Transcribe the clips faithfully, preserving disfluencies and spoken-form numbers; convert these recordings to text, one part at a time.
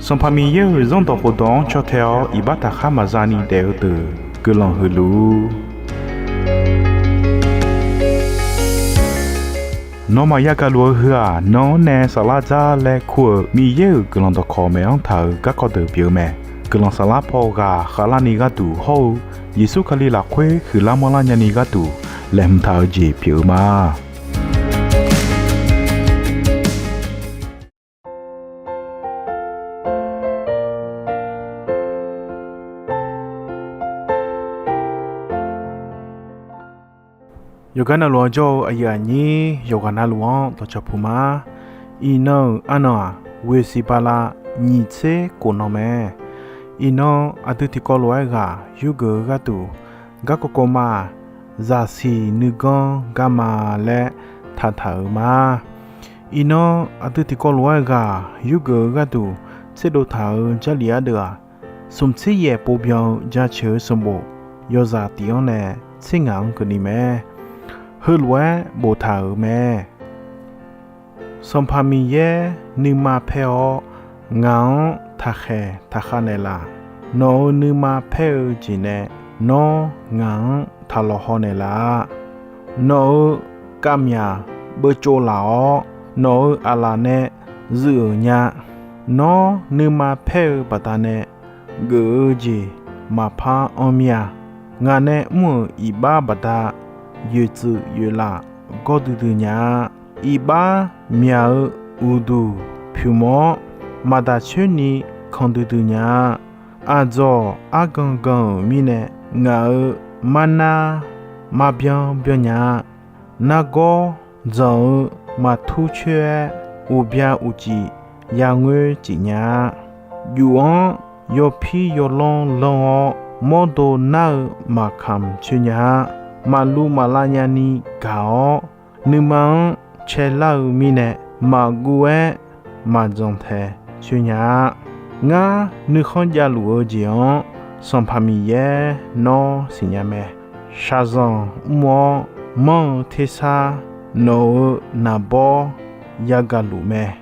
Sanqpaq Miqyaer-euq Zanrdawq khofdawq-anr caw tae-awr iqbax taqkhar maqza ni daef-eu deuq guiqlanq huiq luf-ur. Nawmaf yagaq luf-eu heu-aq, nan-anr nae saflar dzar laer kur-euq Miqyaer-euq guiqlanq dawqkawq maeq-anr taq-euq garkawv deuq pyeuf-eu mae. Guiqlanq saflar paw ghaq khavlarni gharduq hawr-eu Yeqsur Kali lafkhoer huiqlar manrlar nyani gharduq laeqhmq taq-eu jeq pyeuf-eu ma. Yawqgar navluf-anr jawr-eu aqyuif aqnyir yawqghaq navluf-anr dawqcawq puq ma. Iqnan-euq arnan-aq, ghoeqsiq bala nyiq tser khof nan mae. Iqnan aqdui tiqkawv lof-aer ghaq yurgeuf-eu gharduq, garkawv kawv ma-aq, zaqsiq nuiganr garma laer taqtaq-euq ma. Iqnan aqdui tiqkawv lof-aer ghaq yurgeuf-eu gharduq tserdov taq-euq Jarlif ardeuv-aq, smq tser yaef pov byan-eu jaceuq-eu sanqbof yawzaq tif-anr nae tser ngaq-anr keuvni mae. Heulof-aer boftaq-euq mae. Sanqpaq Miqyaer nuima paer-awr, ngaq-anr taqkhaeq taqkhav naeqlaf. Nawq-euq nuima paer-eu jeq nae nawr ngaq-anr taqlawq haw naeqlaf-a. Nawq-euq kavmyaq beuvtsov laf-awr, nawq-euq aqlaf nae zuif-euq nya. Nawr nuima paer-eu baqdanae geuf-eu jeq maqpar anr mir-a. Ngaq nae mr-euq iqbax baqda yoeqtsuif yoeqlaf gawr duidui nya-a. Iqbax myaq-eu uqduq pyuq mawr-awr, maqdaq coer ni kan duidui nya-a. Aqdzawq argan gan-euq mirnae, ngaq-euq marnar marbyan byan nya-a. Nargawr dzanq-eu maqtur coer-aer, uqbya uqcif yangoer cif nya-a. Juf-anr yawpir yawlanr lanr-awr, mawrdo nar-eu maqkamq coer nya-a. Maqluv maqlav nyani gaq-awr, nuima-anr caelar-eu mirnae, maqguv-aer maqdzanq taeq coer nya-a. Ngar nuikhanr javluf-eu jeq-anr, Sanqpaq Miqyaer nawr siqnya mae. Shaqzanq mr-awr manr-eu tersar, nawq-euq naqbawr yagaq luf mae.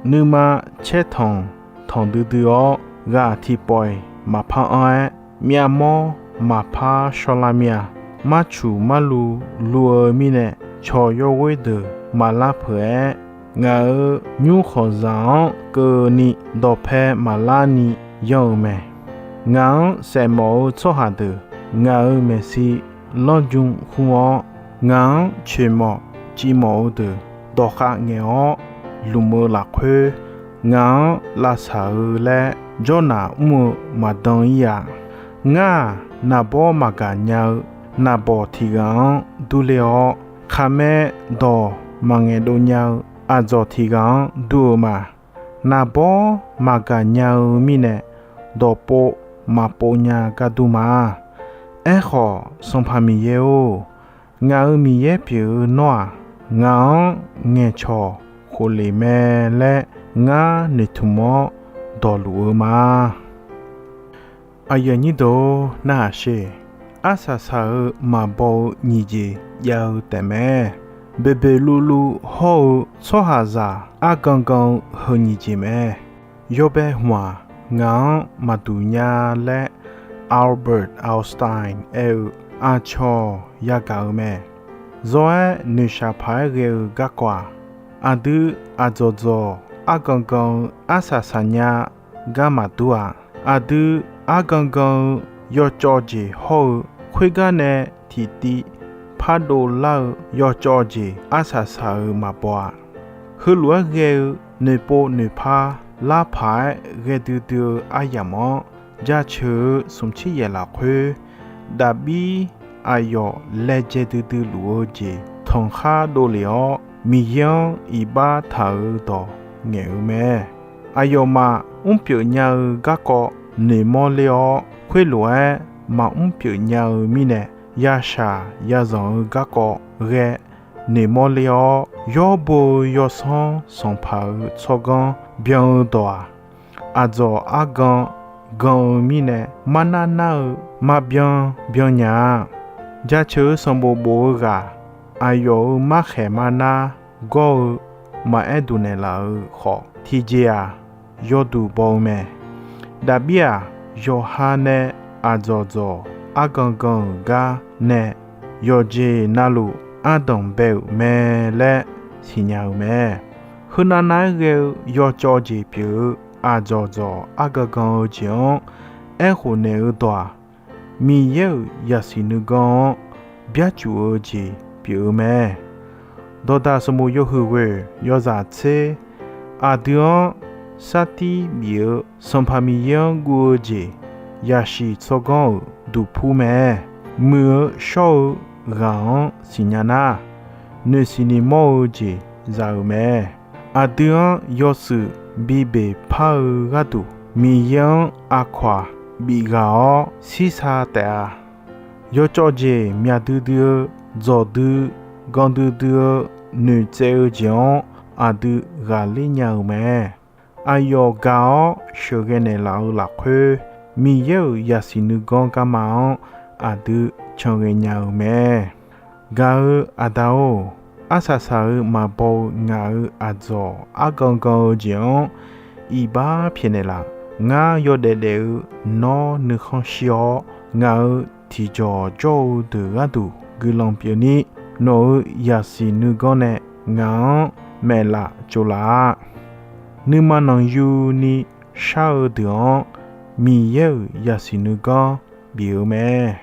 Nuima caer tanq tanqdui dui-awr, ghaq tiqpawf-iq maqpar anr-aer, myavmawr maqpar shawrlar mir-a. Marcuq marluv luv-eu mirnae, cawq yawghoer deuq maqlar peuq-aer, ngaq-euq nymrkhanqzaq-anr keuvni dawqpae maqlar ni yanr-eu mae. Ngaq-anr saefmawf-eu tsawrhaq deuq ngaq-euq maeqshi lanrjm khmr-awr, ngaq-anr coeqmawf civmawf-eu deuq dawqkhav ngaeq-awr lmq-eu lafkhoer, ngaq-anr lavsaq-eu laer jawrnaq mr-eu maqdan ir-a. Ngar-aq, naqbawr maqgaq nya-eu naqbawq tiq ghaq-anr durler-awr, khaqmae dawq maqngaeq dov nya-eu aqdzawq tiq ghaq-anr dur-eu ma. Naqbawr maqgaq nya-eu mirnae, dawqpov maqpov nya gar dur ma. Aerkhawf, Sanqpaq Miqyaer-or, ngaq-euq Miqyaer pyeuf-eu nawr-aq, ngaq-anr ngaeqcawq khof lef mae laer ngar noeqtmq-awr dawqluf-eu ma. Aqyuif aqnyir deuq-or, narhaq sher. Arsaq saq-euq maqbaw-eu nyiq jeq jav-eu taefmae. Boeqboeq luvluv hawr-eu tsawrhaqzaq argan gan-eu heu nyiq jeq mae. Yawbae hmq-aq, ngaq-anr maqduq nya laer Albert Einstein aer-eu aqcawq yagaq-eu mae. Zawr-aer noeqshaq paq-aer ghae-eu garkawv-aq, aqdui aqdzawq dzawq argan gan-eu arsaq saqnya gar maqdur-aq, aqdui argan gan-eu yawcawv jeq hawr-eu khoergar nae tiqtiv pardov lar-eu yawcawv jeq arsaq saq-euq maqbaw-a. Heulof-aer ghae-eu noeqpov noeqpar lar paq-aer ghae duidui-eu aryamq-anr, jaceuq-eu smq tser yaef lafkhoer, daqbir aqyawf laejae duidui luf-eu jeq tanqkhar dovlef-awr, Miqyaer-anr iqbax taq-eu dawq ngaeq-eu mae. Aqyawfmaf mrpyeuf nya-eu garkawv noeqmawr ler-awr, khoerlof-aer maqmr pyeuf nya-eu mirnae, yashaq yazanq-eu garkawv ghae noeqmawr ler-awr, yawr bo-eu Yawsanr Sanqpaq-euq tsawrganr byan-eu dawq-aq, aqdzawq argan gan-eu mirnae, marnar nar-eu marbyan byan nya-a. Jaceuq-eu sanqbof bof-eu ghaq, aqyawf-euq markhaeq marnar gawr-eu maqaer duq naeqlaf-euq khawf, tiqjeq-aq, yawduq baw-eu mae. Daqbir-aq, yawqha nae aqdzawq dzawq argan gan-euq gar nae yawqjeq navluf ardanq bae-euq mae laer siqnya-eu mae. Heunav nav-aer ghae-eu yawcawv jeq pyeuf-eu aqdzawq dzawq argan gan-eu jeq-anr aerkhof naeq-eu dawq-aq, Miqyaer-euq zaqsiq nuiganr-anr byarcuf-eu jeq pyeuf-eu mae. Dawqdaq sanqbof yawhuiq ghoeq yawzaq tser, aqdui-anr sartir bif-eu Sanqpaq Miqyaer-anr guv-eu jeq, yaqsiq tsawrganr-euq duqpur mae. Muiq-eu shawr-eu ghaq-anr siqnya nar, noeqsiq ni mawr-eu jeq za-euq mae. Aqdui-anr yawshuif bibeq par-eu gharduq, Miqyaer-anr aqkawq-aq bif ghaq-awr shirsa taef-a. Yawcawv jeq myaq duidui-eu, dzawq dui, gan duidui-eu, noeqtsaev-eu jeq-anr aqdui ghaqler nya-euq mae. Aqyawf gaq-awr sheuqghae naeqlaf-eu lafkhoer, Miqyaer-euq zaqsiq nuiganr garma-anr aqdui can ghae nya-euq mae. Gaq-eu aqda-or, arsaq saq-eu maqbaw-eu ngaq-euq aqdzawq argan gan-eu jeq-anr iqbax pyaeqnaeq laf. Ngar yawdaef daef-eu nawr nuikhanr shir-awr, ngaq-euq tiqjawq jawr-eu deuq gharduq guiqlanq pyeufni, nawq-euq zaqsiq nuiganr nae ngaq-anr maeqlaf tsovlaf-a. Nuima nanqyuni shar-eu deuq-anr Miqyaer-euq zaqsiq nuiganr bif-eu mae.